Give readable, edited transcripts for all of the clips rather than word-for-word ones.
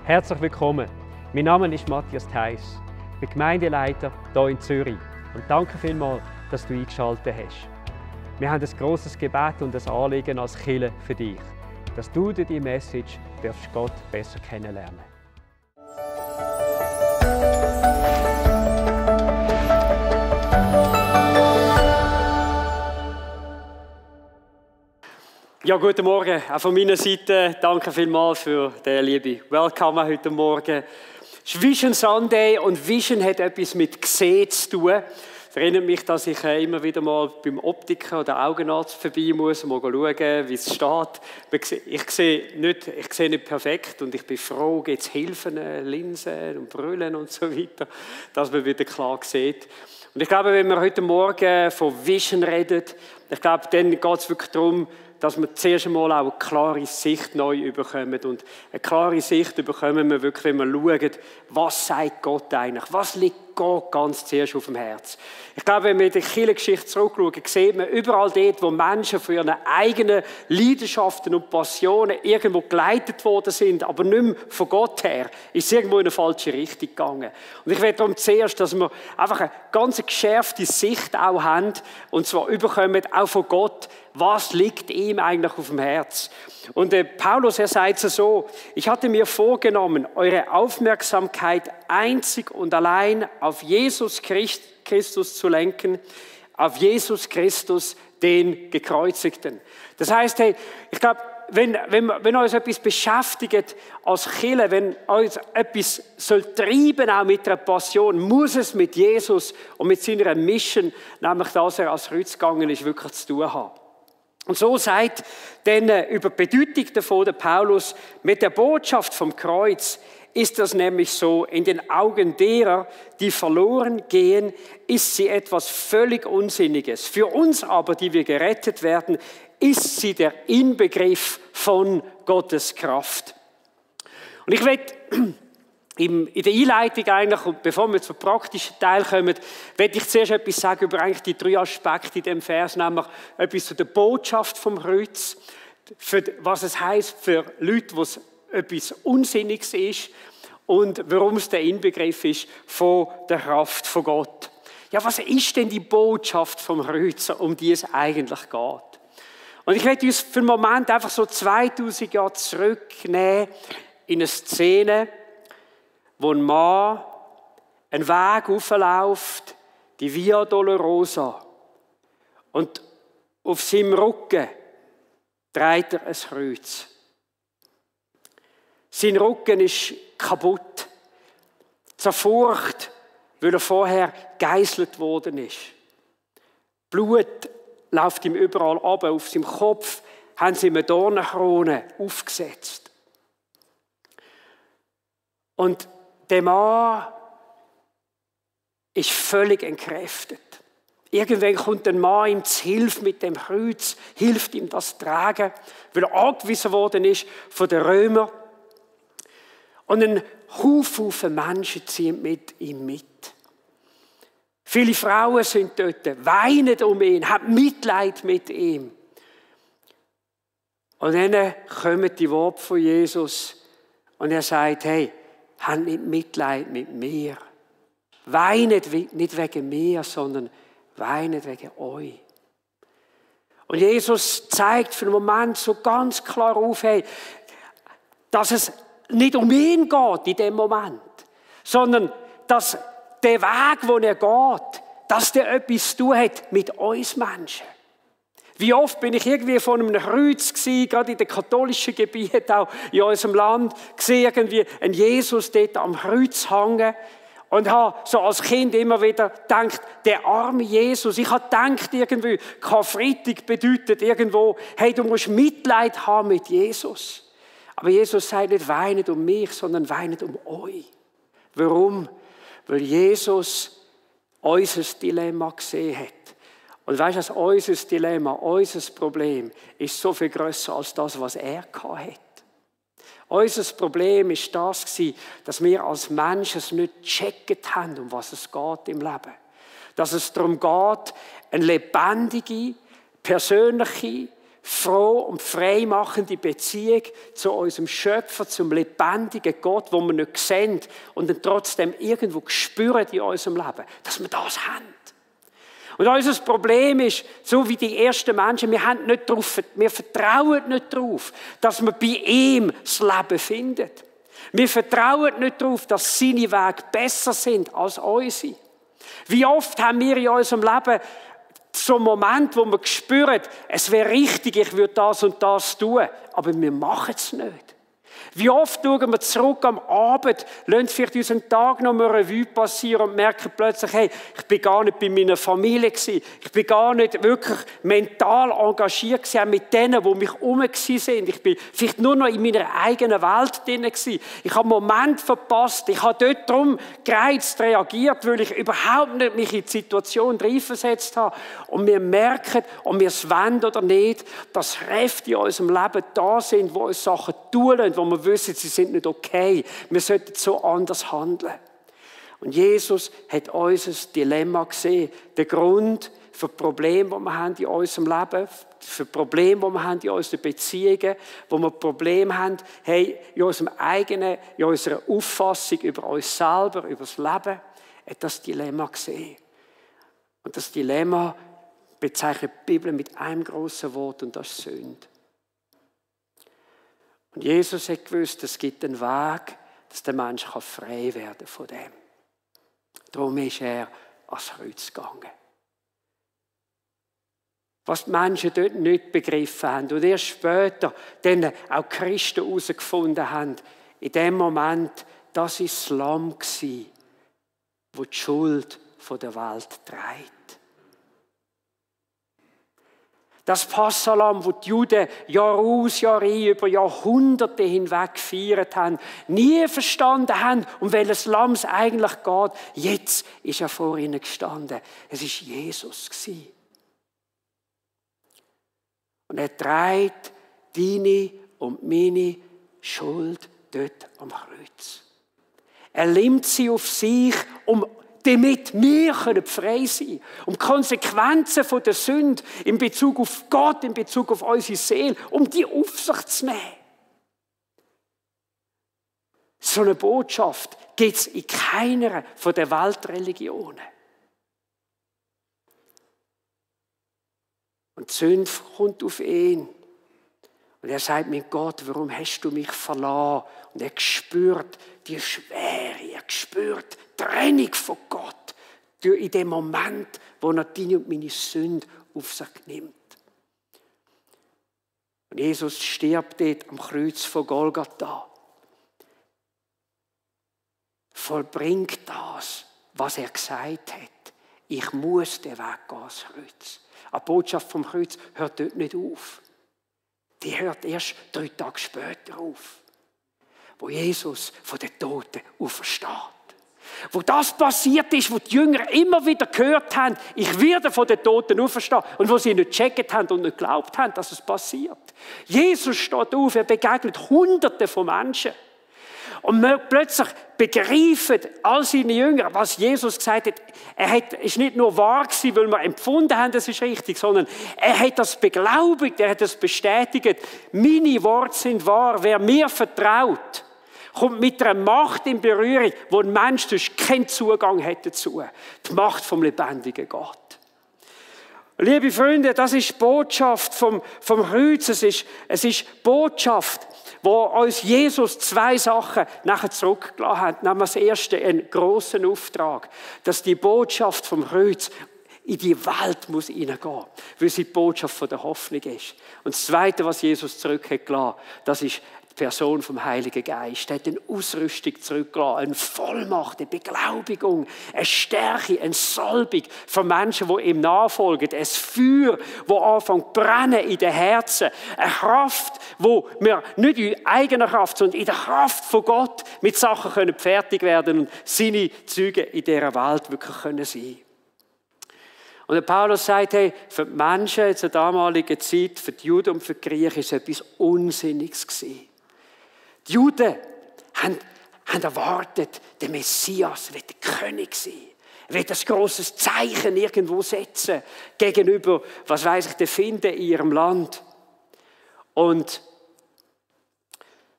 Herzlich willkommen. Mein Name ist Matthias Theiss. Ich bin Gemeindeleiter hier in Zürich. Und danke vielmals, dass du eingeschaltet hast. Wir haben ein grosses Gebet und ein Anliegen als Kirche für dich, dass du durch diese Message Gott besser kennenlernen darfst. Ja, guten Morgen. Auch von meiner Seite danke vielmals für den lieben Welcome heute Morgen. Es ist Vision Sunday und Vision hat etwas mit Gesehen zu tun. Es erinnert mich, dass ich immer wieder mal beim Optiker oder Augenarzt vorbei muss und mal schauen, wie es steht. Ich sehe nicht perfekt und ich bin froh, gibt es Hilfen, Linsen und Brillen und so weiter, dass man wieder klar sieht. Und ich glaube, wenn wir heute Morgen von Vision reden, ich glaube, dann geht es wirklich darum, dass wir zuerst einmal auch eine klare Sicht neu bekommen. Und eine klare Sicht bekommen wir wirklich, wenn wir schauen, was sagt Gott eigentlich? Was liegt Gott ganz zuerst auf dem Herz? Ich glaube, wenn wir in die Kirchengeschichte zurückschauen, sieht man überall dort, wo Menschen von ihren eigenen Leidenschaften und Passionen irgendwo geleitet worden sind, aber nicht mehr von Gott her, ist es irgendwo in eine falsche Richtung gegangen. Und ich will darum zuerst, dass wir einfach eine ganz geschärfte Sicht auch haben, und zwar bekommen auch von Gott, was liegt ihm eigentlich auf dem Herz. Und Paulus, er sagt es so: Ich hatte mir vorgenommen, eure Aufmerksamkeit einzig und allein auf Jesus Christus zu lenken, auf Jesus Christus, den Gekreuzigten. Das heißt, hey, ich glaube, wenn uns etwas beschäftigt als Kirche, wenn uns etwas soll treiben, auch mit einer Passion, muss es mit Jesus und mit seiner Mission, nämlich dass er als Kreuz gegangen ist, wirklich zu tun haben. Und so sagt dann über die Bedeutung davon der Paulus: Mit der Botschaft vom Kreuz ist das nämlich so, in den Augen derer, die verloren gehen, ist sie etwas völlig Unsinniges. Für uns aber, die wir gerettet werden, ist sie der Inbegriff von Gottes Kraft. Und ich will in der Einleitung eigentlich, und bevor wir zum praktischen Teil kommen, will ich zuerst etwas sagen über eigentlich die 3 Aspekte in dem Vers, nämlich etwas zu der Botschaft vom Kreuz, für was es heisst für Leute, wo es etwas Unsinniges ist, und warum es der Inbegriff ist von der Kraft von Gott. Ja, was ist denn die Botschaft vom Kreuz, um die es eigentlich geht? Und ich möchte uns für einen Moment einfach so 2000 Jahre zurücknehmen in eine Szene, wo ein Mann einen Weg hochläuft, die Via Dolorosa. Und auf seinem Rücken trägt er ein Kreuz. Sein Rücken ist kaputt, zerfurcht, weil er vorher gegeißelt worden ist. Blut läuft ihm überall ab, auf seinem Kopf haben sie ihm eine Dornenkrone aufgesetzt. Und der Mann ist völlig entkräftet. Irgendwann kommt ein Mann ihm zu Hilfe mit dem Kreuz, hilft ihm das tragen, weil er angewiesen worden ist von den Römern. Und ein Haufen Menschen ziehen mit ihm mit. Viele Frauen sind dort, weinen um ihn, haben Mitleid mit ihm. Und dann kommen die Worte von Jesus und er sagt: Hey, habt nicht Mitleid mit mir. Weinet nicht wegen mir, sondern weinet wegen euch. Und Jesus zeigt für einen Moment so ganz klar auf, hey, dass es nicht um ihn geht in dem Moment, sondern dass der Weg, wo er geht, dass der etwas zu tun hat mit uns Menschen. Wie oft bin ich irgendwie vor einem Kreuz gewesen, gerade in den katholischen Gebieten, auch in unserem Land, gesehen irgendwie einen Jesus dort am Kreuz hängen und habe so als Kind immer wieder gedacht, der arme Jesus. Ich habe gedacht, irgendwie, Karfreitag bedeutet irgendwo, hey, du musst Mitleid haben mit Jesus. Aber Jesus sagt nicht, weinet um mich, sondern weinet um euch. Warum? Weil Jesus unser Dilemma gesehen hat. Und weißt du, dass unser Dilemma, unser Problem ist so viel grösser als das, was er hatte. Unser Problem war das, dass wir als Menschen es nicht gecheckt haben, um was es geht im Leben. Dass es darum geht, eine lebendige, persönliche, froh und freimachende Beziehung zu unserem Schöpfer, zum lebendigen Gott, wo wir nicht sehen und dann trotzdem irgendwo spüren in unserem Leben, dass wir das haben. Und unser Problem ist, so wie die ersten Menschen, wir vertrauen nicht darauf, dass wir bei ihm das Leben finden. Wir vertrauen nicht darauf, dass seine Wege besser sind als unsere. Wie oft haben wir in unserem Leben so einen Moment, wo wir spüren, es wäre richtig, ich würde das und das tun, aber wir machen es nicht. Wie oft schauen wir zurück am Abend, lassen vielleicht unseren Tag noch mal Revue passieren und merken plötzlich, hey, ich bin gar nicht bei meiner Familie gewesen. Ich bin gar nicht wirklich mental engagiert gewesen mit denen, die mich herum sind. Ich bin vielleicht nur noch in meiner eigenen Welt drin gewesen. Ich habe einen Moment verpasst. Ich habe dort darum gereizt reagiert, weil ich überhaupt nicht mich in die Situation reinversetzt habe. Und wir merken, ob wir es wollen oder nicht, dass Kräfte in unserem Leben da sind, die uns Sachen tun lassen, wo wir wissen, sie sind nicht okay. Wir sollten so anders handeln. Und Jesus hat unser Dilemma gesehen. Der Grund für die Probleme, die wir haben in unserem Leben, für die Probleme, die wir haben in unseren Beziehungen, wo wir Probleme haben, hey, in unserem eigenen, in unserer Auffassung über uns selber, über das Leben, hat das Dilemma gesehen. Und das Dilemma bezeichnet die Bibel mit einem grossen Wort, und das ist Sünde. Und Jesus hat gewusst, es gibt einen Weg, dass der Mensch frei werden von dem. Darum ist er ans Kreuz gegangen. Was die Menschen dort nicht begriffen haben und erst später dann auch Christen herausgefunden haben, in dem Moment, das war das Lamm, das die Schuld der Welt trägt. Das Passahlamm, das die Juden Jahr aus, Jahr ein, über Jahrhunderte hinweg gefeiert haben, nie verstanden haben, um welches Lamm es eigentlich geht. Jetzt ist er vor ihnen gestanden. Es war Jesus. Und er trägt deine und meine Schuld dort am Kreuz. Er nimmt sie auf sich, damit wir frei sein können. Um die Konsequenzen der Sünde in Bezug auf Gott, in Bezug auf unsere Seele, um die auf sich zu nehmen. So eine Botschaft gibt es in keiner der Weltreligionen. Und die Sünde kommt auf ihn. Und er sagt, mein Gott, warum hast du mich verlassen? Und er spürt die Schwere, er spürt die Trennung von Gott. In dem Moment, wo er deine und meine Sünde auf sich nimmt. Und Jesus stirbt dort am Kreuz von Golgatha. Vollbringt das, was er gesagt hat. Ich muss den Weg gehen ans Kreuz. Die Botschaft vom Kreuz hört dort nicht auf. Die hört erst 3 Tage später auf, wo Jesus von den Toten aufersteht. Wo das passiert ist, wo die Jünger immer wieder gehört haben, ich werde von den Toten auferstehen, und wo sie nicht gecheckt haben und nicht geglaubt haben, dass es passiert. Jesus steht auf, er begegnet Hunderte von Menschen. Und plötzlich begreifen all seine Jünger, was Jesus gesagt hat. Ist nicht nur wahr gewesen, weil wir empfunden haben, das ist richtig, sondern er hat das beglaubigt, er hat das bestätigt. Meine Worte sind wahr. Wer mir vertraut, kommt mit einer Macht in Berührung, wo ein Mensch sonst keinen Zugang hat dazu. Die Macht vom lebendigen Gott. Liebe Freunde, das ist die Botschaft vom Kreuz. Es ist die Botschaft, wo uns Jesus 2 Sachen nachher zurückgelassen hat. Nämlich das erste, einen grossen Auftrag, dass die Botschaft vom Kreuz in die Welt muss hineingehen, weil sie die Botschaft von der Hoffnung ist. Und das Zweite, was Jesus zurückgelassen hat, das ist die Person vom Heiligen Geist. Er hat eine Ausrüstung zurückgelassen, eine Vollmacht, eine Beglaubigung, eine Stärke, eine Salbung für Menschen, die ihm nachfolgen. Ein Feuer, das anfängt zu brennen in den Herzen. Eine Kraft, wo wir nicht in eigener Kraft, sondern in der Kraft von Gott mit Sachen fertig werden und seine Zeugen in dieser Welt wirklich sein können. Und der Paulus sagt, hey, für die Menschen in der damaligen Zeit, für die Juden und für die Griechen, war es etwas Unsinniges gewesen. Die Juden haben erwartet, der Messias wird der König sein. Er wird ein grosses Zeichen irgendwo setzen gegenüber, was weiss ich, den Finden in ihrem Land. Und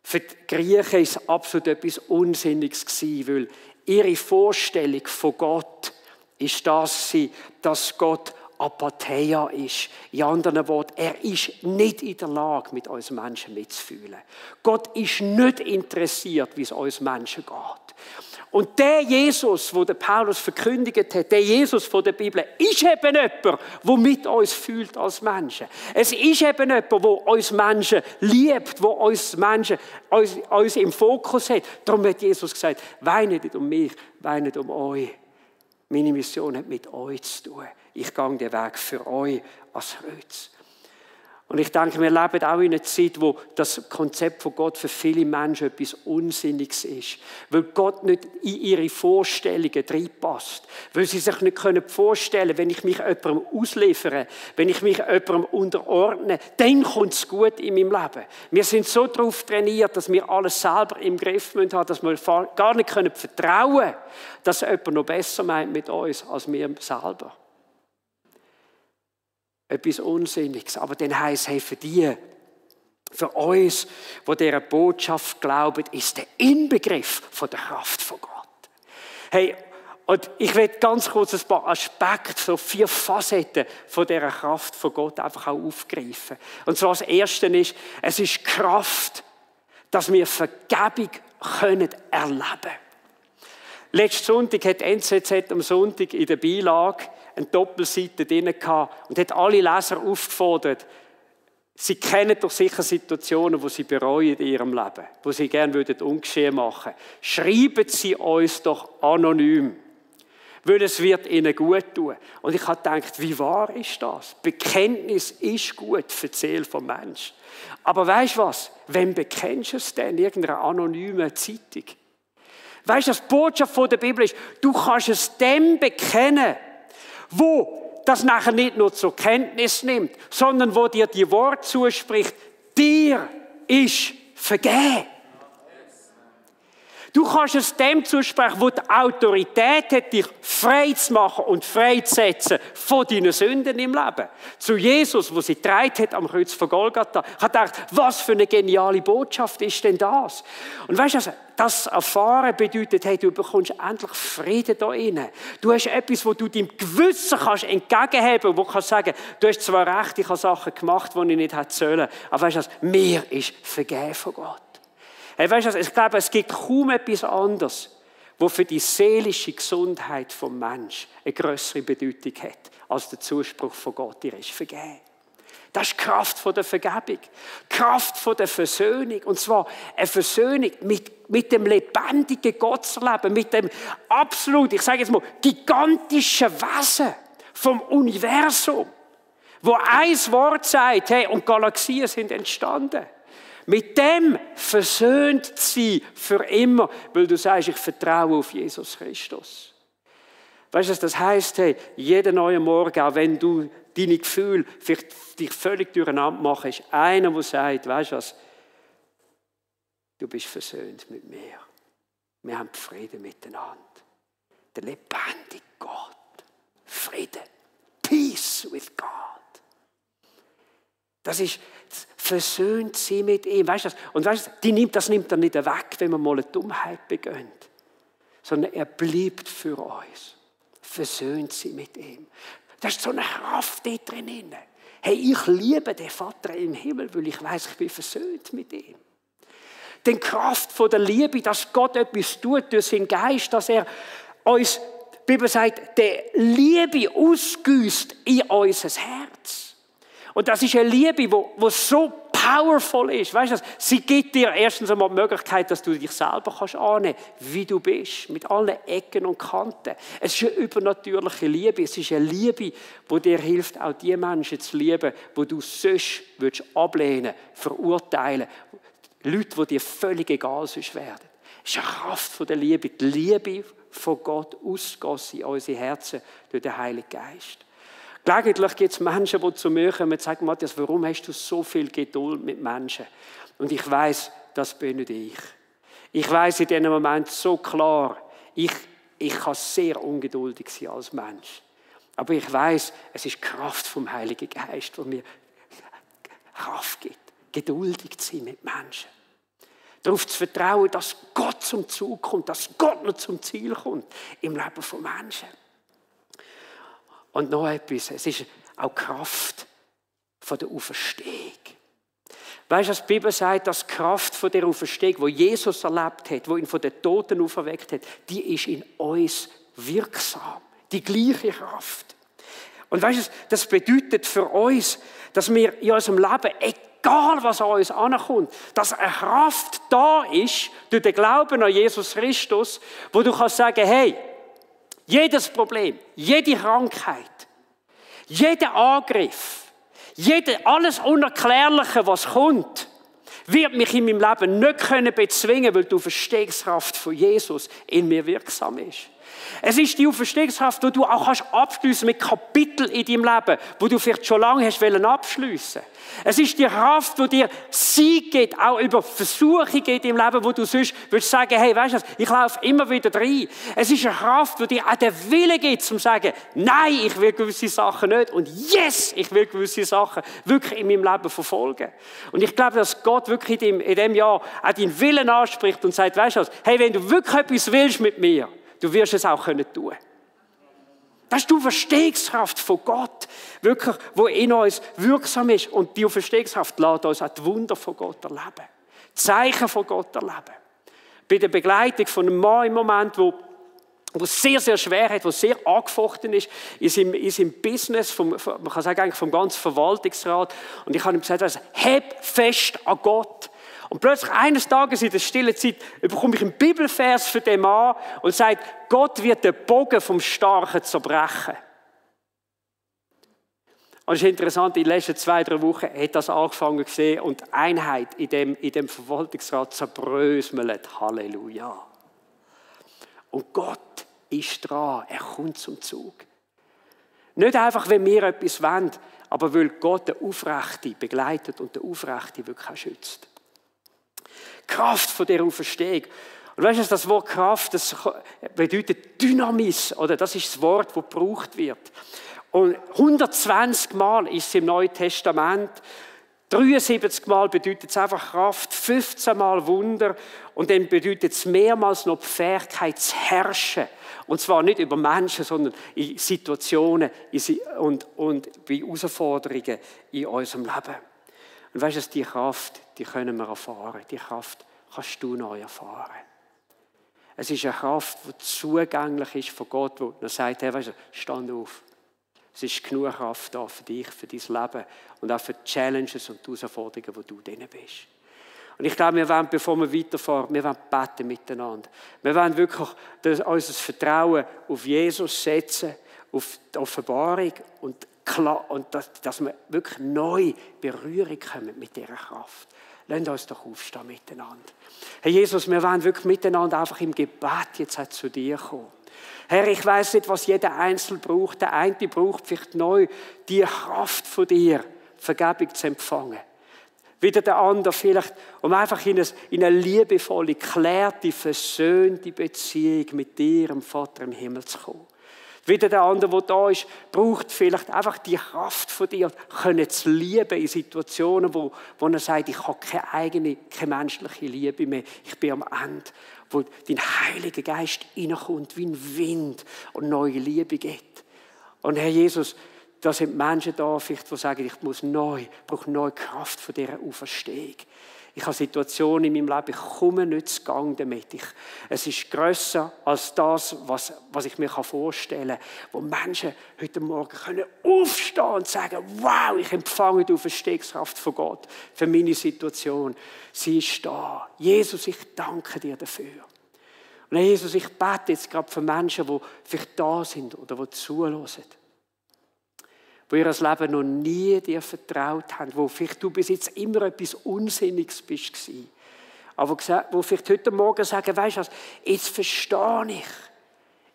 für die Griechen war es absolut etwas Unsinniges, weil ihre Vorstellung von Gott ist das, dass Gott Apatheia ist. In anderen Worten, er ist nicht in der Lage, mit uns Menschen mitzufühlen. Gott ist nicht interessiert, wie es uns Menschen geht. Und der Jesus, den der Paulus verkündigt hat, der Jesus von der Bibel, ist eben jemand, der mit uns fühlt als Menschen. Es ist eben jemand, der uns Menschen liebt, der uns Menschen uns im Fokus hat. Darum hat Jesus gesagt, weinet nicht um mich, weinet um euch. Meine Mission hat mit euch zu tun. Ich gehe den Weg für euch ans Kreuz. Und ich denke, wir leben auch in einer Zeit, wo das Konzept von Gott für viele Menschen etwas Unsinniges ist. Weil Gott nicht in ihre Vorstellungen reinpasst. Weil sie sich nicht vorstellen können, wenn ich mich jemandem ausliefere, wenn ich mich jemandem unterordne, dann kommt es gut in meinem Leben. Wir sind so darauf trainiert, dass wir alles selber im Griff haben müssen, dass wir gar nicht vertrauen können, dass jemand noch besser meint mit uns als wir selber. Etwas Unsinniges. Aber dann heisst es, für uns, die dieser Botschaft glauben, ist der Inbegriff von der Kraft von Gott. Hey, und ich will ganz kurz ein paar Aspekte, so 4 Facetten von dieser Kraft von Gott einfach auch aufgreifen. Und zwar das Erste ist, es ist Kraft, dass wir Vergebung erleben können. Letzten Sonntag hat NZZ am Sonntag in der Beilage eine Doppelseite drin gehabt und hat alle Leser aufgefordert, sie kennen doch sicher Situationen, wo sie bereuen in ihrem Leben, wo sie gerne ungeschehen machen würden. Schreiben Sie uns doch anonym, weil es wird ihnen gut tun. Und ich habe gedacht, wie wahr ist das? Bekenntnis ist gut für die Seele des Menschen. Aber weißt du was? Wem bekennst du es denn in irgendeiner anonymen Zeitung? Weißt du, die Botschaft von der Bibel ist, du kannst es dem bekennen, wo das nachher nicht nur zur Kenntnis nimmt, sondern wo dir die Worte zuspricht, dir ist vergeben. Du kannst es dem zusprechen, wo die Autorität hat, dich frei zu machen und frei zu setzen von deinen Sünden im Leben. Zu Jesus, wo sie getragen hat am Kreuz von Golgatha. Ich habe gedacht, was für eine geniale Botschaft ist denn das? Und weißt du, das Erfahren bedeutet, hey, du bekommst endlich Frieden da innen. Du hast etwas, wo du deinem Gewissen kannst entgegenheben, wo du kannst sagen, du hast zwar recht, ich habe Sachen gemacht, die ich nicht hätte sollen, aber weißt du, mir ist vergeben von Gott. Hey, weißt du, ich glaube, es gibt kaum etwas anderes, das für die seelische Gesundheit des Menschen eine grössere Bedeutung hat, als der Zuspruch von Gott, dir ist vergeben. Das ist die Kraft der Vergebung, die Kraft der Versöhnung. Und zwar eine Versöhnung mit dem lebendigen Gott zu leben, mit dem absolut, ich sage jetzt mal, gigantischen Wesen vom Universum, wo ein Wort sagt, hey, und Galaxien sind entstanden. Mit dem versöhnt sie für immer, weil du sagst, ich vertraue auf Jesus Christus. Weißt du, was das heisst? Hey, jeden neuen Morgen, auch wenn du deine Gefühle vielleicht dich völlig durcheinander machst, ist einer, der sagt, weißt du was, du bist versöhnt mit mir. Wir haben Frieden miteinander. Der lebendige Gott. Frieden. Peace with God. Das ist versöhnt sie mit ihm. Weißt du, und weißt du, das nimmt er nicht weg, wenn man mal eine Dummheit begönnt. Sondern er bleibt für uns. Versöhnt sie mit ihm. Das ist so eine Kraft dort drin. Hey, ich liebe den Vater im Himmel, weil ich weiß, ich bin versöhnt mit ihm. Die Kraft von der Liebe, dass Gott etwas tut durch seinen Geist, dass er uns, die Bibel sagt, die Liebe ausgießt in unser Herz. Und das ist eine Liebe, die so powerful ist. Weißt du, sie gibt dir erstens einmal die Möglichkeit, dass du dich selber annehmen kannst, wie du bist, mit allen Ecken und Kanten. Es ist eine übernatürliche Liebe. Es ist eine Liebe, die dir hilft, auch die Menschen zu lieben, die du sonst ablehnen, verurteilen. Leute, die dir völlig egal sonst werden. Es ist eine Kraft der Liebe. Die Liebe von Gott ausgossen in unsere Herzen durch den Heiligen Geist. Gelegentlich gibt es Menschen, die zu mir kommen und sagen, Matthias, warum hast du so viel Geduld mit Menschen? Und ich weiss, das bin nicht ich. Ich weiss in diesem Moment so klar, ich kann sehr ungeduldig sein als Mensch. Aber ich weiss, es ist die Kraft vom Heiligen Geist, die mir Kraft gibt. geduldig zu sein mit Menschen. Darauf zu vertrauen, dass Gott zum Zug kommt, dass Gott noch zum Ziel kommt im Leben von Menschen. Und noch etwas, es ist auch die Kraft von der Auferstehung. Weißt du, was die Bibel sagt, dass die Kraft von der Auferstehung, die Jesus erlebt hat, die ihn von den Toten auferweckt hat, die ist in uns wirksam. Die gleiche Kraft. Und weißt du, das bedeutet für uns, dass wir in unserem Leben, egal was an uns ankommt, dass eine Kraft da ist, durch den Glauben an Jesus Christus, wo du kannst sagen, hey, jedes Problem, jede Krankheit, jeder Angriff, alles Unerklärliche, was kommt, wird mich in meinem Leben nicht bezwingen können, weil die Auferstehungskraft von Jesus in mir wirksam ist. Es ist die Auferstehungskraft, die du auch abschliessen mit Kapiteln in deinem Leben, wo du vielleicht schon lange hast abschliessen. Es ist die Kraft, die dir Sieg gibt, auch über Versuchungen in deinem Leben, wo du sonst würdest sagen, hey, weißt du was, ich laufe immer wieder rein. Es ist eine Kraft, die dir auch den Willen gibt, zum zu sagen, nein, ich will gewisse Sachen nicht und yes, ich will gewisse Sachen wirklich in meinem Leben verfolgen. Und ich glaube, dass Gott wirklich in diesem Jahr auch deinen Willen anspricht und sagt, weißt du was, hey, wenn du wirklich etwas willst mit mir, du wirst es auch tun können. Das ist die Auferstehungskraft von Gott, wirklich, die in uns wirksam ist. Und die Auferstehungskraft lässt uns auch die Wunder von Gott erleben. Die Zeichen von Gott erleben. Bei der Begleitung von einem Mann im Moment, wo es sehr, sehr schwer hat, wo sehr angefochten ist in seinem Business, man kann sagen, eigentlich vom ganzen Verwaltungsrat. Und ich habe ihm gesagt, heb fest an Gott. Und plötzlich eines Tages in der stillen Zeit bekomme ich einen Bibelvers für den Mann und sagt, Gott wird den Bogen vom Starken zerbrechen. Und es ist interessant, in den letzten 2-3 Wochen hat das angefangen zu sehen und die Einheit in dem Verwaltungsrat zerbröselt. Halleluja. Und Gott ist dran, er kommt zum Zug. Nicht einfach, wenn wir etwas wollen, aber weil Gott den Aufrechten begleitet und den Aufrechten wirklich auch schützt. Kraft von der Auferstehung. Und weißt du, das Wort Kraft, das bedeutet Dynamis, oder das ist das Wort, das gebraucht wird. Und 120 Mal ist es im Neuen Testament, 73 Mal bedeutet es einfach Kraft, 15 Mal Wunder und dann bedeutet es mehrmals noch die Fähigkeit zu herrschen. Und zwar nicht über Menschen, sondern in Situationen und bei Herausforderungen in unserem Leben. Und weißt du, die Kraft, die können wir erfahren. Die Kraft kannst du neu erfahren. Es ist eine Kraft, die zugänglich ist von Gott, wo er sagt, hey, weißt du, stand auf. Es ist genug Kraft da für dich, für dein Leben und auch für die Challenges und die Herausforderungen, wo du drin bist. Und ich glaube, wir wollen, bevor wir weiterfahren, wir wollen beten miteinander. Wir wollen wirklich unser Vertrauen auf Jesus setzen, auf die Offenbarung und dass wir wirklich neu Berührung kommen mit dieser Kraft. Lasst uns doch aufstehen miteinander. Herr Jesus, wir wollen wirklich miteinander einfach im Gebet jetzt auch zu dir kommen. Herr, ich weiss nicht, was jeder Einzelne braucht. Der eine braucht vielleicht neu die Kraft von dir, Vergebung zu empfangen. Wieder der andere vielleicht, um einfach in eine liebevolle, klärte, versöhnte Beziehung mit dir, dem Vater im Himmel zu kommen. Wieder der andere, der da ist, braucht vielleicht einfach die Kraft von dir, können zu lieben in Situationen, wo er sagt, ich habe keine menschliche Liebe mehr, ich bin am Ende, wo dein Heiliger Geist reinkommt wie ein Wind und neue Liebe gibt. Und Herr Jesus, da sind Menschen da, vielleicht, die sagen, ich brauche neue Kraft von dieser Auferstehung. Ich habe Situationen in meinem Leben, ich komme nicht zu Gang damit. Es ist grösser als das, was ich mir vorstellen kann. Wo Menschen heute Morgen können aufstehen und sagen, wow, ich empfange die Auferstehungskraft von Gott für meine Situation. Sie ist da. Jesus, ich danke dir dafür. Und Jesus, ich bete jetzt gerade für Menschen, die vielleicht da sind oder die zuhören, wo ihr das Leben noch nie dir vertraut haben, wo vielleicht du bis jetzt immer etwas Unsinniges bist gewesen, aber wo vielleicht heute Morgen sagen, weisst du was, jetzt verstehe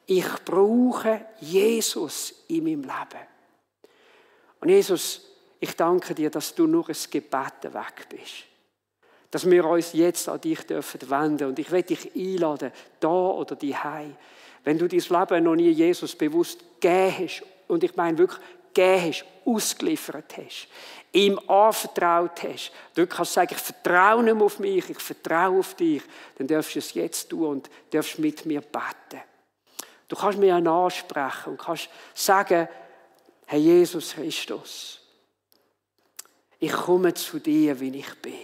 ich brauche Jesus in meinem Leben. Und Jesus, ich danke dir, dass du nur ein Gebet weg bist. Dass wir uns jetzt an dich dürfen wenden. Und ich will dich einladen, da oder daheim. Wenn du dein Leben noch nie Jesus bewusst gegeben hast, und ich meine wirklich gegeben hast, ausgeliefert hast, ihm anvertraut hast, du kannst sagen, ich vertraue nicht mehr auf mich, ich vertraue auf dich, dann darfst du es jetzt tun und darfst mit mir beten. Du kannst mir ansprechen und kannst sagen, Herr Jesus Christus, ich komme zu dir, wie ich bin.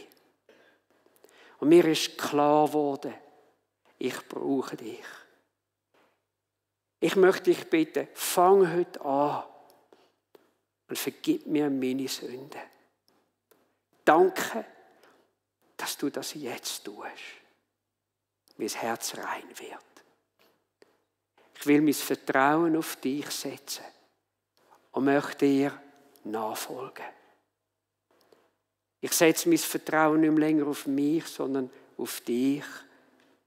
Und mir ist klar geworden, ich brauche dich. Ich möchte dich bitten, fang heute an und vergib mir meine Sünden. Danke, dass du das jetzt tust. Mein Herz rein wird. Ich will mein Vertrauen auf dich setzen und möchte dir nachfolgen. Ich setze mein Vertrauen nicht mehr länger auf mich, sondern auf dich,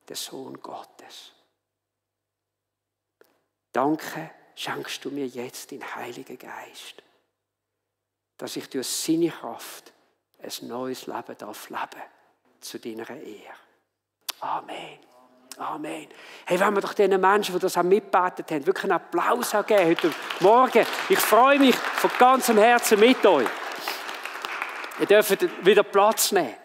den Sohn Gottes. Danke, schenkst du mir jetzt den Heiligen Geist, dass ich durch seine Kraft ein neues Leben darf leben, zu deiner Ehre. Amen. Amen. Hey, wenn wir doch den Menschen, die das auch mitgebetet haben, wirklich einen Applaus geben heute Morgen. Ich freue mich von ganzem Herzen mit euch. Ihr dürft wieder Platz nehmen.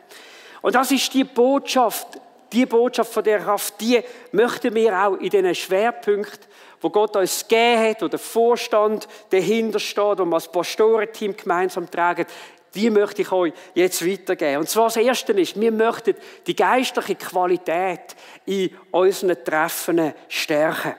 Und das ist die Botschaft von der Kraft, die möchten wir auch in diesen Schwerpunkten, wo Gott uns gegeben hat, wo der Vorstand dahinter steht, wo wir als Pastorenteam gemeinsam tragen, die möchte ich euch jetzt weitergeben. Und zwar das Erste ist, wir möchten die geistliche Qualität in unseren Treffen stärken.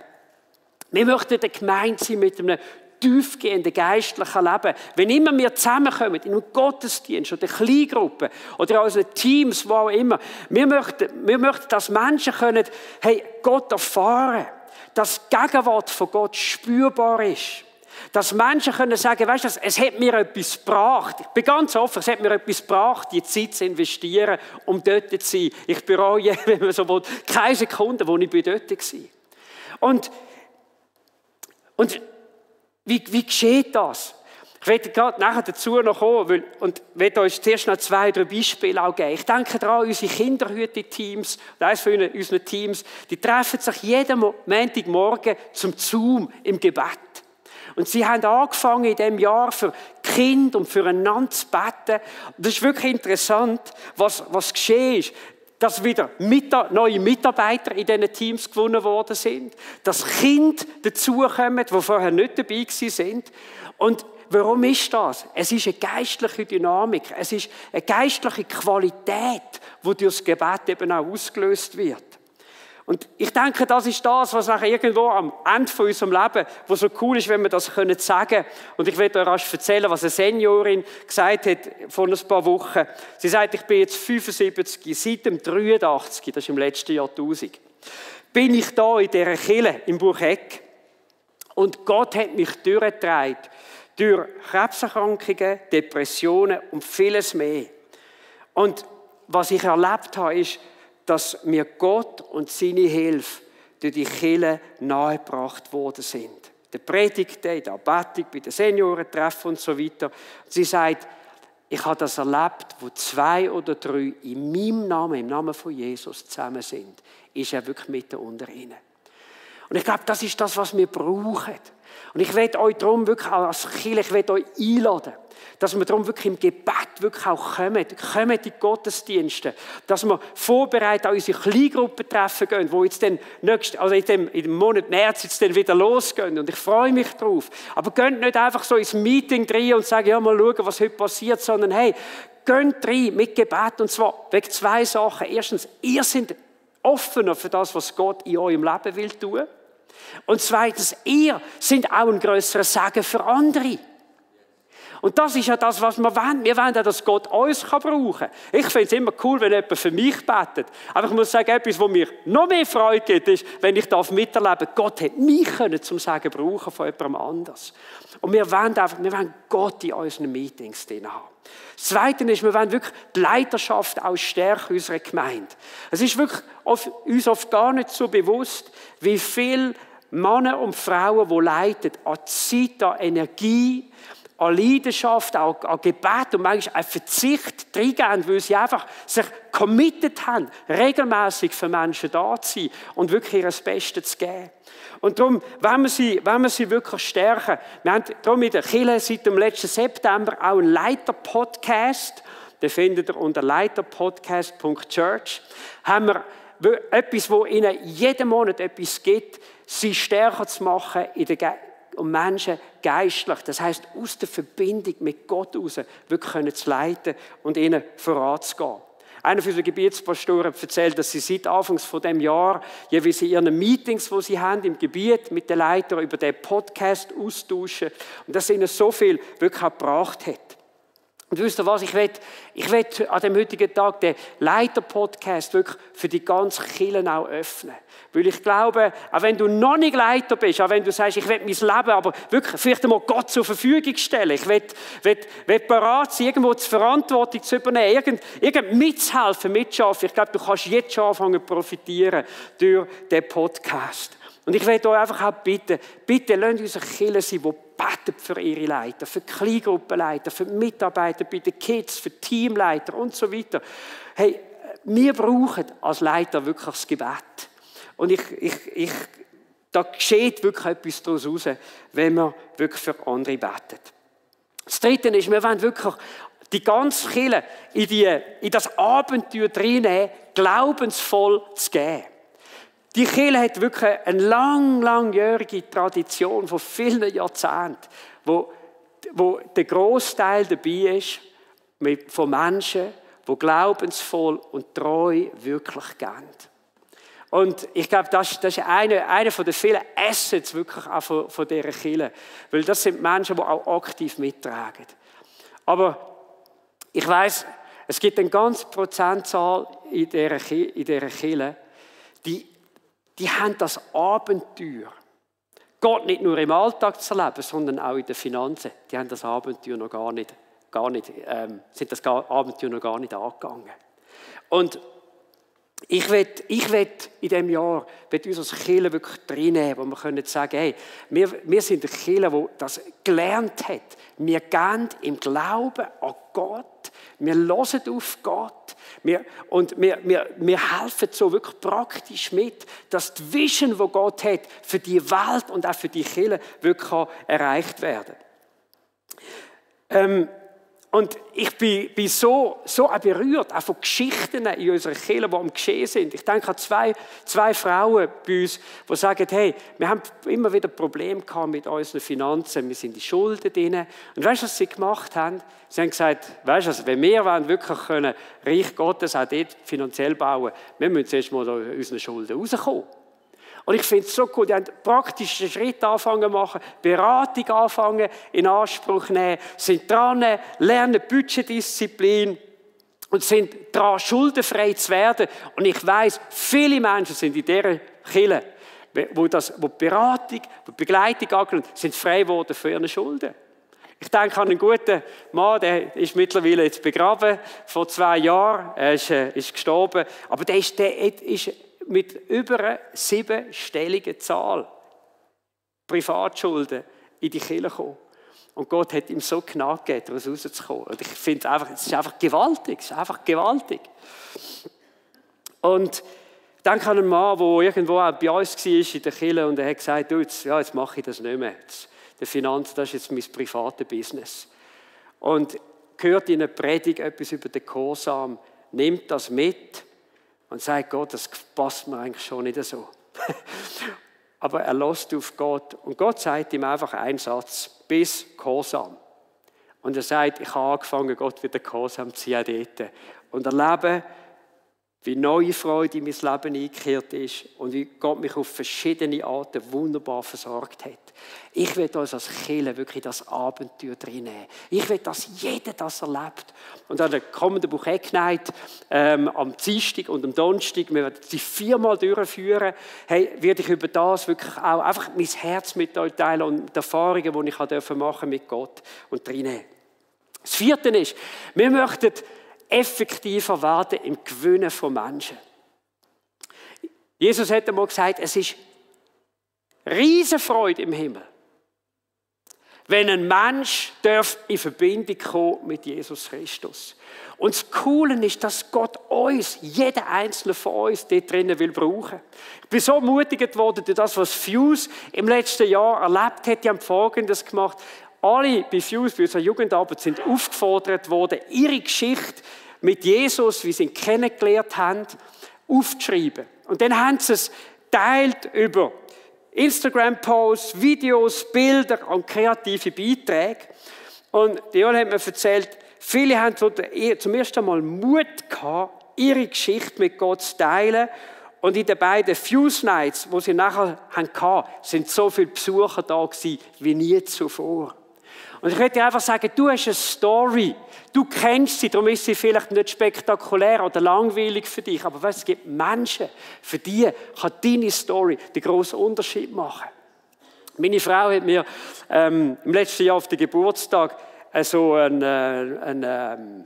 Wir möchten eine Gemeinde sein mit einem tiefgehenden geistlichen Leben. Wenn immer wir zusammenkommen, in einem Gottesdienst oder Kleingruppen oder in unseren Teams, wo auch immer, wir möchten, dass Menschen können, hey, Gott erfahren, dass die Gegenwart von Gott spürbar ist. Dass Menschen können sagen, weißt du, es hat mir etwas gebracht. Ich bin ganz offen, es hat mir etwas gebracht, die Zeit zu investieren, um dort zu sein. Ich bereue, wenn man so will, keine Sekunde, wo ich dort war. Und wie geschieht das? Ich werde gerade nachher dazu noch kommen und werde euch zuerst noch 2, 3 Beispiele auch geben. Ich denke daran, unsere Kinderhüte-Teams, eines von unseren Teams, die treffen sich jeden Montagmorgen zum Zoom im Gebet. Und sie haben angefangen in diesem Jahr für Kinder und füreinander zu beten. Und das ist wirklich interessant, was geschehen ist. Dass wieder neue Mitarbeiter in diesen Teams gewonnen worden sind. Dass Kinder dazukommen, die vorher nicht dabei waren. Und warum ist das? Es ist eine geistliche Dynamik. Es ist eine geistliche Qualität, die durch das Gebet eben auch ausgelöst wird. Und ich denke, das ist das, was nachher irgendwo am Ende von unserem Leben, was so cool ist, wenn wir das sagen können. Und ich werde euch rasch erzählen, was eine Seniorin gesagt hat vor ein paar Wochen. Sie sagt, ich bin jetzt 75, seit dem 83, das ist im letzten Jahrtausend, bin ich da in dieser Kirche im Bucheck. Und Gott hat mich durchgetragen, durch Krebserkrankungen, Depressionen und vieles mehr. Und was ich erlebt habe, ist, dass mir Gott und seine Hilfe durch die Kirche nahegebracht worden sind. Der Predigte, in der Anbetung, bei den Seniorentreffen und so weiter. Sie sagt, ich habe das erlebt, wo 2 oder 3 in meinem Namen, im Namen von Jesus zusammen sind, ist er wirklich mitten unter ihnen. Und ich glaube, das ist das, was wir brauchen. Und ich werde euch darum wirklich auch als Kirche, ich werde euch einladen, dass wir darum wirklich im Gebet wirklich auch kommen in die Gottesdienste, dass wir vorbereitet an unsere Kleingruppentreffen gehen, die jetzt dann in dem Monat März jetzt dann wieder losgehen. Und ich freue mich drauf. Aber geht nicht einfach so ins Meeting rein und sagen, ja, mal schauen, was heute passiert, sondern hey, geht rein mit Gebet. Und zwar wegen 2 Sachen. Erstens, ihr seid offener für das, was Gott in eurem Leben will tun. Und zweitens, ihr seid auch ein grösserer Segen für andere. Und das ist ja das, was wir wollen. Wir wollen ja, dass Gott uns brauchen kann. Ich finde es immer cool, wenn jemand für mich betet. Aber ich muss sagen, etwas, was mir noch mehr Freude gibt, ist, wenn ich miterleben darf, Gott hat mich zum Sagen brauchen von jemandem anders. Und wir wollen Gott in unseren Meetings drin haben. Das Zweite ist, wir wollen wirklich die Leiterschaft auch stärken unserer Gemeinde. Es ist wirklich uns oft gar nicht so bewusst, wie viele Männer und Frauen, die leiten, an Zeit, an Energie, an Leidenschaft, auch an Gebet und manchmal an Verzicht reingeben, weil sie einfach sich committed haben, regelmäßig für Menschen da zu sein und wirklich ihr Bestes zu geben. Und darum wollen wir sie wirklich stärken. Wir haben darum in der Kirche seit dem letzten September auch einen Leiter-Podcast. Den findet ihr unter leiterpodcast.church. Haben wir etwas, wo ihnen jeden Monat etwas gibt, sie stärker zu machen und Menschen geistlich, das heisst aus der Verbindung mit Gott heraus, wirklich zu leiten und ihnen voranzugehen. Einer unserer Gebietspastoren hat erzählt, dass sie seit Anfangs von dem Jahr jeweils in ihren Meetings, die sie haben im Gebiet mit den Leitern über den Podcast austauschen und dass ihnen so viel wirklich auch gebracht hat. Und wisst ihr was, ich will an dem heutigen Tag den Leiter-Podcast wirklich für die ganzen Kirchen auch öffnen. Weil ich glaube, auch wenn du noch nicht Leiter bist, auch wenn du sagst, ich will mein Leben aber wirklich vielleicht einmal Gott zur Verfügung stellen, ich will bereit sein, irgendwo die Verantwortung zu übernehmen, irgend mitzuhelfen, mitschaffen. Ich glaube, du kannst jetzt schon anfangen zu profitieren durch den Podcast. Und ich will euch einfach auch bitten, bitte lasst unsere Kirche sein, die beten für ihre Leiter, für Kleingruppenleiter, für Mitarbeiter bei den Kids, für Teamleiter und so weiter. Hey, wir brauchen als Leiter wirklich das Gebet. Und da geschieht wirklich etwas daraus raus, wenn wir wirklich für andere beten. Das Dritte ist, wir wollen wirklich die ganze Kirche in das Abenteuer reinnehmen, glaubensvoll zu geben. Die Kirche hat wirklich eine langjährige Tradition von vielen Jahrzehnten, wo der Großteil dabei ist von Menschen, die glaubensvoll und treu wirklich geben. Und ich glaube, das ist einer von den vielen Assets wirklich auch von dieser Kirche. Weil das sind Menschen, die auch aktiv mittragen. Aber ich weiss, es gibt eine ganze Prozentzahl in dieser Kirche, die haben das Abenteuer, Gott nicht nur im Alltag zu erleben, sondern auch in den Finanzen. Die haben das Abenteuer noch gar nicht sind das Abenteuer noch gar nicht angegangen. Und ich will in diesem Jahr unsere Kirche wirklich reinnehmen, wo wir können sagen, hey, wir sind eine Kirche, die das gelernt hat. Wir gehen im Glauben an Gott, wir hören auf Gott. Wir helfen so wirklich praktisch mit, dass die Vision, die Gott hat, für die Welt und auch für die Kirche wirklich erreicht werden kann. Und ich bin so auch berührt, auch von Geschichten in unserer Kirche, die am Geschehen sind. Ich denke an zwei Frauen bei uns, die sagen, hey, wir haben immer wieder Probleme gehabt mit unseren Finanzen, wir sind in Schulden drin. Und weißt du, was sie gemacht haben? Sie haben gesagt, weißt du, wenn wir wirklich können, Reich Gottes auch dort finanziell bauen, wir müssen zuerst mal aus unseren Schulden rauskommen. Und ich finde es so gut, die haben praktischen Schritt anfangen zu machen, Beratung anfangen in Anspruch nehmen, sind dran, lernen Budgetdisziplin und sind dran, schuldenfrei zu werden. Und ich weiss, viele Menschen sind in dieser Kirche, wo die Beratung, die Begleitung angelangt, sind frei geworden von ihren Schulden. Ich denke an einen guten Mann, der ist mittlerweile jetzt begraben, vor 2 Jahren, er ist gestorben, aber der ist mit über einer 7-stelligen Zahl Privatschulden in die Kirche gekommen. Und Gott hat ihm so Gnade gegeben, daraus rauszukommen. Und ich finde es ist einfach gewaltig. Es ist einfach gewaltig. Und ich denke an einen Mann, der irgendwo auch bei uns war in der Kirche und er hat gesagt, du, jetzt mache ich das nicht mehr. Der Finanz, das ist jetzt mein privates Business. Und hört in einer Predigt etwas über den Gehorsam, nimmt das mit und sagt, Gott, das passt mir eigentlich schon nicht so. Aber er lässt auf Gott. Und Gott sagt ihm einfach einen Satz, bis Gehorsam. Und er sagt, ich habe angefangen, Gott wieder Gehorsam zu sein dort. Und erlebe, wie neue Freude in mein Leben eingekehrt ist und wie Gott mich auf verschiedene Arten wunderbar versorgt hat. Ich will uns als Kirche wirklich das Abenteuer drin nehmen. Ich will, dass jeder das erlebt. Und an der kommenden Buchhecknight am Dienstag und am Donnerstag, wir werden sie 4-mal durchführen, hey, werde ich über das wirklich auch einfach mein Herz mit euch teilen und die Erfahrungen, die ich machen durfte mit Gott und drin nehmen. Das 4. ist, wir möchten effektiver werden im Gewinnen von Menschen. Jesus hat einmal gesagt, es ist Riesenfreude im Himmel, wenn ein Mensch in Verbindung kommen mit Jesus Christus. Und das Coole ist, dass Gott uns, jeden einzelnen von uns, dort drinnen will brauchen. Ich bin so ermutigt worden durch das, was Fuse im letzten Jahr erlebt hat. Die haben Folgendes gemacht. Alle bei Fuse, bei unserer Jugendarbeit, sind aufgefordert worden, ihre Geschichte mit Jesus, wie sie ihn kennengelernt haben, aufzuschreiben. Und dann haben sie es geteilt über Instagram-Posts, Videos, Bilder und kreative Beiträge. Und Dion hat mir erzählt, viele haben zum ersten Mal Mut gehabt, ihre Geschichte mit Gott zu teilen. Und in den beiden Fuse Nights, die sie nachher hatten, sind so viele Besucher da gewesen, wie nie zuvor. Und ich möchte dir einfach sagen, du hast eine Story. Du kennst sie, darum ist sie vielleicht nicht spektakulär oder langweilig für dich. Aber weißt, es gibt Menschen, für die kann deine Story den grossen Unterschied machen. Meine Frau hat mir im letzten Jahr auf den Geburtstag so einen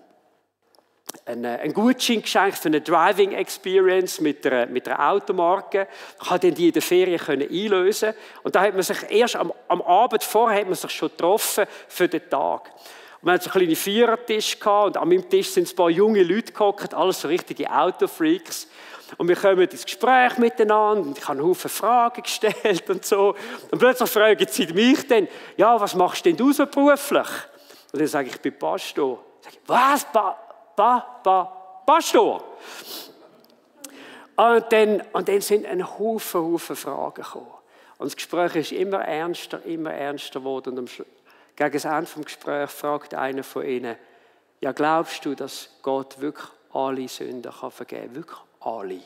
Gutschein geschenkt für eine Driving Experience mit einer Automarke. Ich konnte die in der Ferien einlösen. Und da hat man sich erst am Abend vorher hat man sich schon getroffen für den Tag. Und wir hatten so einen kleinen Vierertisch gehabt, und an meinem Tisch sind ein paar junge Leute gehockt, alles so richtige Autofreaks. Und wir kommen ins Gespräch miteinander und ich habe einen Haufen Fragen gestellt und so. Und plötzlich fragen sie mich dann, ja, was machst denn du so beruflich? Und dann sage ich bin Pastor. Sage ich, was? Pastor? Und dann sind ein Haufen Fragen gekommen. Und das Gespräch ist immer ernster geworden. Und gegen das Ende des Gesprächs fragt einer von ihnen, ja, glaubst du, dass Gott wirklich alle Sünden vergeben kann? Wirklich alle.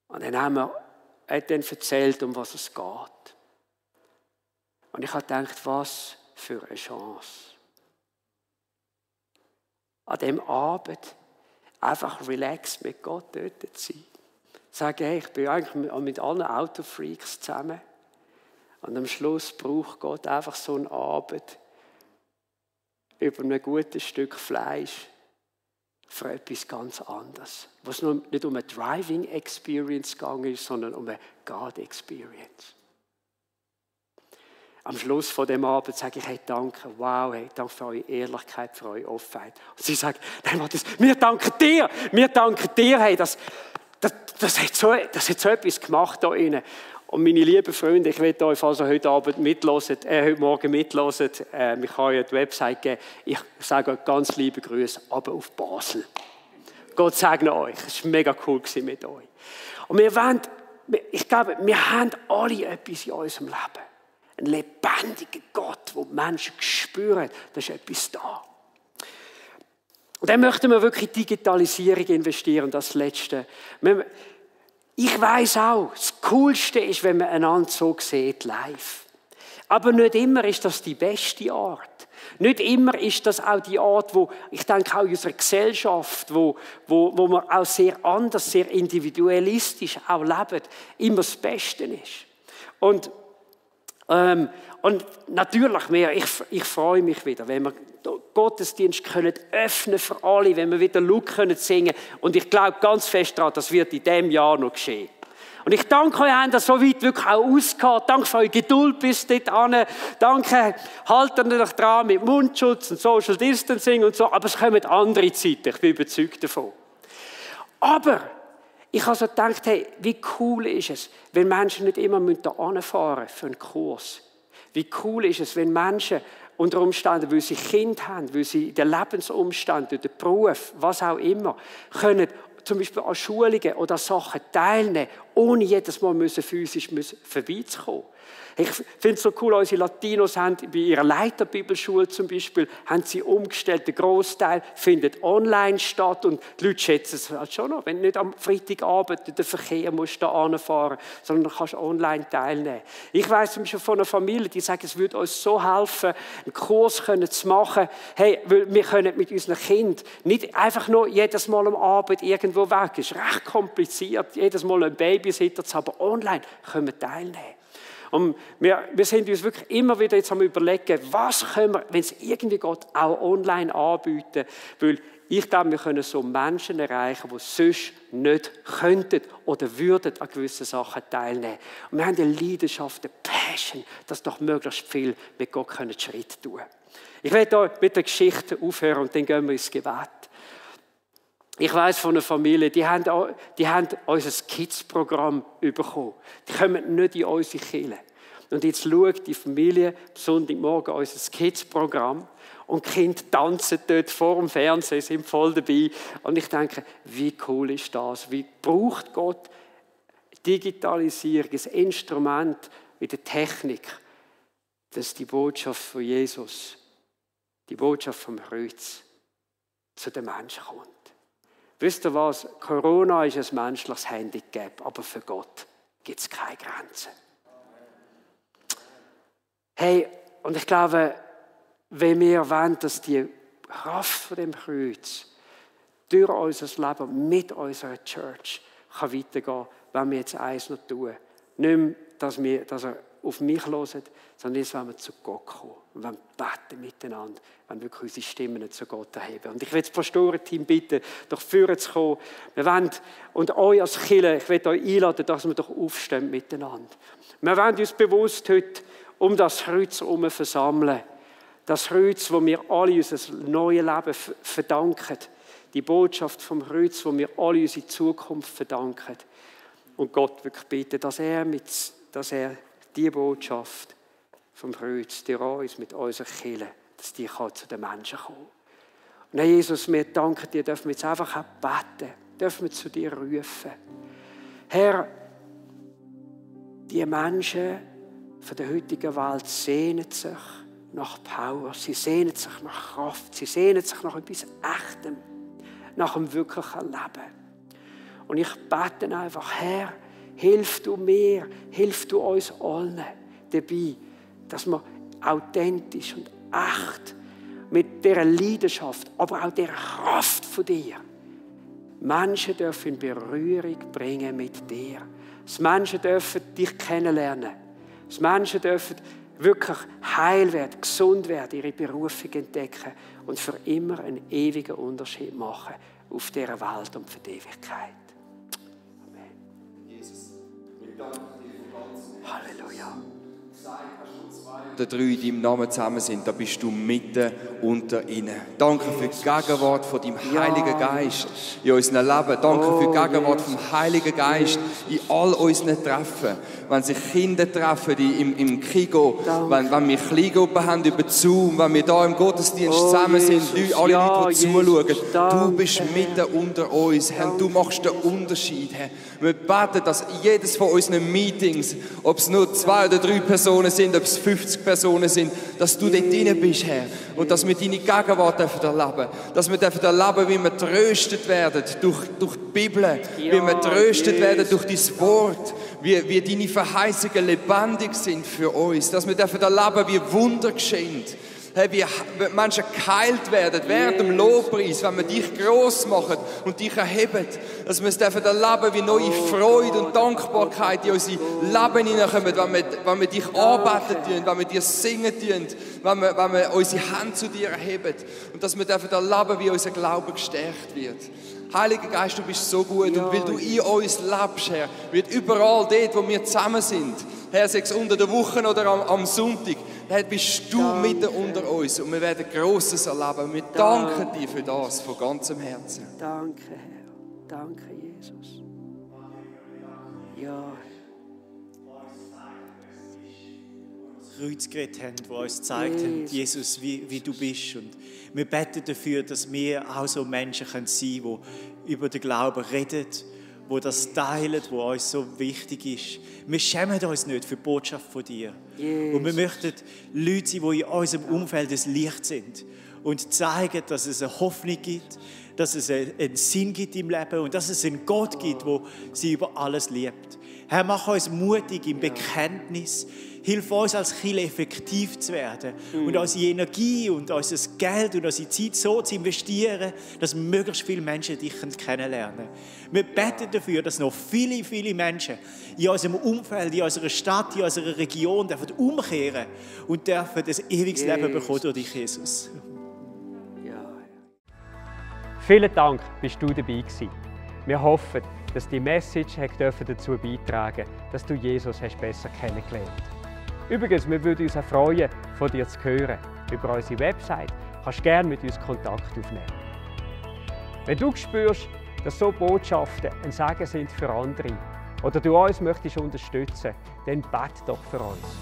Und dann hat er dann erzählt, um was es geht. Und ich habe gedacht, was für eine Chance. An diesem Abend einfach relaxed mit Gott dort zu sein. Sagen, hey, ich bin eigentlich mit allen Autofreaks zusammen. Und am Schluss braucht Gott einfach so einen Abend über ein gutes Stück Fleisch für etwas ganz anderes. Wo es nicht um eine Driving Experience gegangen ist, sondern um eine God Experience. Am Schluss von dem Abend sage ich, hey, danke, wow, hey, danke für eure Ehrlichkeit, für eure Offenheit. Und sie sagt, nein, wir danken dir, hey, das hat so etwas gemacht da innen. Und meine lieben Freunde, ich werde euch also heute Morgen mitlosen. Ich kann euch die Website geben. Ich sage euch ganz liebe Grüße, aber auf Basel. Gott segne euch. Es war mega cool mit euch. Und ich glaube, wir haben alle etwas in unserem Leben. Ein lebendiger Gott, wo die Menschen spüren, da ist etwas da. Und dann möchten wir wirklich in Digitalisierung investieren, das Letzte. Ich weiss auch, das Coolste ist, wenn man einander so sieht, live. Aber nicht immer ist das die beste Art. Nicht immer ist das auch die Art, wo ich denke auch in unserer Gesellschaft, wo man auch sehr anders, sehr individualistisch auch lebt, immer das Beste ist. Und natürlich, ich freue mich wieder, wenn wir Gottesdienst können öffnen für alle, wenn wir wieder Look können singen. Und ich glaube ganz fest daran, das wird in diesem Jahr noch geschehen. Und ich danke euch, habt ihr so weit wirklich auch ausgehalten. Danke für eure Geduld bis dorthin. Danke, haltet euch dran mit Mundschutz und Social Distancing und so. Aber es kommen andere Zeiten, ich bin überzeugt davon. Aber ich habe so gedacht, hey, wie cool ist es, wenn Menschen nicht immer hierher fahren für einen Kurs. Wie cool ist es, wenn Menschen unter Umständen, weil sie Kinder haben, weil sie in den Lebensumständen, den Beruf, was auch immer, können zum Beispiel an Schulungen oder Sachen teilnehmen, ohne jedes Mal physisch vorbeizukommen. Ich finde es so cool, unsere Latinos haben bei ihrer Leiterbibelschule zum Beispiel, haben sie umgestellt, der Grossteil findet online statt und die Leute schätzen es halt schon noch, wenn du nicht am Freitagabend in den Verkehr musst da anfahren, sondern kannst online teilnehmen. Ich weiss zum Beispiel von einer Familie, die sagt, es würde uns so helfen, einen Kurs zu machen, hey, weil wir können mit unseren Kindern nicht einfach nur jedes Mal am Abend irgendwo weg, es ist recht kompliziert, jedes Mal einen Babysitter zu haben, online können wir teilnehmen. Und wir sind uns wirklich immer wieder jetzt am Überlegen, was können wir, wenn es irgendwie geht, auch online anbieten. Weil ich glaube, wir können so Menschen erreichen, die sonst nicht könnten oder würden an gewissen Sachen teilnehmen. Und wir haben die Leidenschaft, die Passion, dass doch möglichst viel mit Gott Schritt tun können. Ich werde hier mit der Geschichte aufhören und dann gehen wir ins Gebet. Ich weiss von einer Familie, die haben unser Kids-Programm bekommen. Die kommen nicht in unsere Kirche. Und jetzt schaut die Familie am Sonntagmorgen unser Kids-Programm und die Kinder tanzen dort vor dem Fernsehen, sind voll dabei. Und ich denke, wie cool ist das? Wie braucht Gott Digitalisierung, ein Instrument in der Technik, dass die Botschaft von Jesus, die Botschaft vom Kreuz, zu den Menschen kommt. Wisst ihr was? Corona ist ein menschliches Handicap, aber für Gott gibt es keine Grenzen. Hey, und ich glaube, wenn wir wollen, dass die Kraft von dem Kreuz durch unser Leben mit unserer Church kann weitergehen, wenn wir jetzt eins noch tun. Nicht mehr, dass er auf mich hört, sondern jetzt wollen wir zu Gott kommen. Und wir beten miteinander, wenn wir wirklich unsere Stimmen zu Gott erheben. Und ich will das Pastorenteam bitten, doch führen zu kommen. Wir wollen, und euch als Kirche, ich will euch einladen, dass wir doch aufstehen miteinander. Wir wollen uns bewusst heute um das Kreuz herum versammeln. Das Kreuz, wo wir alle unser neues Leben verdanken. Die Botschaft vom Kreuz, wo wir alle unsere Zukunft verdanken. Und Gott wirklich bitten, dass er die Botschaft vom Kreuz, die uns mit unserer Kirche, dass die zu den Menschen kommen. Und Herr Jesus, wir danken dir, dürfen wir jetzt einfach auch beten, dürfen wir zu dir rufen. Herr, die Menschen von der heutigen Welt sehnen sich nach Power, sie sehnen sich nach Kraft, sie sehnen sich nach etwas Echtem, nach einem wirklichen Leben. Und ich bete einfach, Herr, hilf du mir, hilf du uns allen dabei, dass wir authentisch und echt mit dieser Leidenschaft, aber auch dieser Kraft von dir Menschen dürfen in Berührung bringen mit dir. Dass Menschen dürfen dich kennenlernen. Dass Menschen dürfen wirklich heil werden, gesund werden, ihre Berufung entdecken und für immer einen ewigen Unterschied machen auf dieser Welt und für die Ewigkeit. Amen. Jesus, wir danken dir für ganz. Halleluja. Der drei in deinem Namen zusammen sind, da bist du mitten unter ihnen. Danke für die Gegenwart von deinem Heiligen Geist in unserem Leben. Danke für die Gegenwart vom Heiligen Geist in all unseren Treffen. Wenn sich Kinder treffen im Kigo, wenn wir Kleingruppen haben über Zoom, wenn wir da im Gottesdienst zusammen sind, alle Leute, die zuschauen. Du bist mitten unter uns. Herr, du machst den Unterschied. Herr. Wir beten, dass jedes von unseren Meetings, ob es nur 2 oder 3 Personen sind, ob es 50 Personen sind, dass du dort drin bist, Herr. Und dass wir deine Gegenwart erleben dürfen. Dass wir erleben, wie wir tröstet werden durch die Bibel, wie wir tröstet werden durch dein Wort, wie deine Verheißungen lebendig sind für uns. Dass wir erleben, wie Wunder geschehen. Hey, wie Menschen geheilt werden während dem Lobpreis, wenn wir dich gross machen und dich erheben. Dass wir es erleben, wie neue Freude und Dankbarkeit in unser Leben hineinkommen, wenn wir dich anbeten, wenn wir dir singen, wenn wir unsere Hände zu dir erheben. Und dass wir erleben, wie unser Glaube gestärkt wird. Heiliger Geist, du bist so gut und weil du in uns lebst, Herr, wird überall dort, wo wir zusammen sind, Herr, sei es unter der Woche oder am Sonntag, Herr, bist du mitten unter uns und wir werden Grosses erleben. Wir danken dir für das von ganzem Herzen. Danke, Herr. Danke, Jesus. Ja. Kreuz geredet haben, die uns gezeigt haben, Jesus, wie du bist. Und wir beten dafür, dass wir auch so Menschen sein können, die über den Glauben reden, die das teilen, was uns so wichtig ist. Wir schämen uns nicht für die Botschaft von dir. Und wir möchten Leute sein, die in unserem Umfeld ein Licht sind und zeigen, dass es eine Hoffnung gibt, dass es einen Sinn gibt im Leben und dass es einen Gott gibt, der sie über alles liebt. Herr, mach uns mutig im Bekenntnis, Hilf uns als Kirche effektiv zu werden und unsere Energie und unser Geld und unsere Zeit so zu investieren, dass möglichst viele Menschen dich kennenlernen können. Wir beten dafür, dass noch viele, viele Menschen in unserem Umfeld, in unserer Stadt, in unserer Region dürfen umkehren und dürfen das ewiges Leben bekommen durch dich, Jesus. Vielen Dank, bist du dabei gewesen. Wir hoffen, dass die Message dazu beitragen durfte, dass du Jesus besser kennengelernt hast. Übrigens, wir würden uns auch freuen, von dir zu hören. Über unsere Website kannst du gerne mit uns Kontakt aufnehmen. Wenn du spürst, dass so Botschaften ein Segen sind für andere oder du uns möchtest unterstützen, dann bete doch für uns.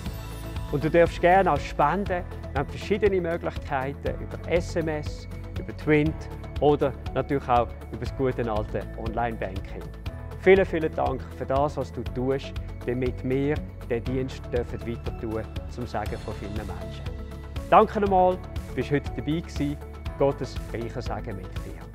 Und du darfst gerne auch spenden. Wir haben verschiedene Möglichkeiten über SMS, über Twint oder natürlich auch über das gute alte Online-Banking. Vielen, vielen Dank für das, was du tust, damit wir den Dienst weiter tun zum Segen von vielen Menschen. Danke nochmal, du bist heute dabei gewesen. Gottes reicher Segen mit dir.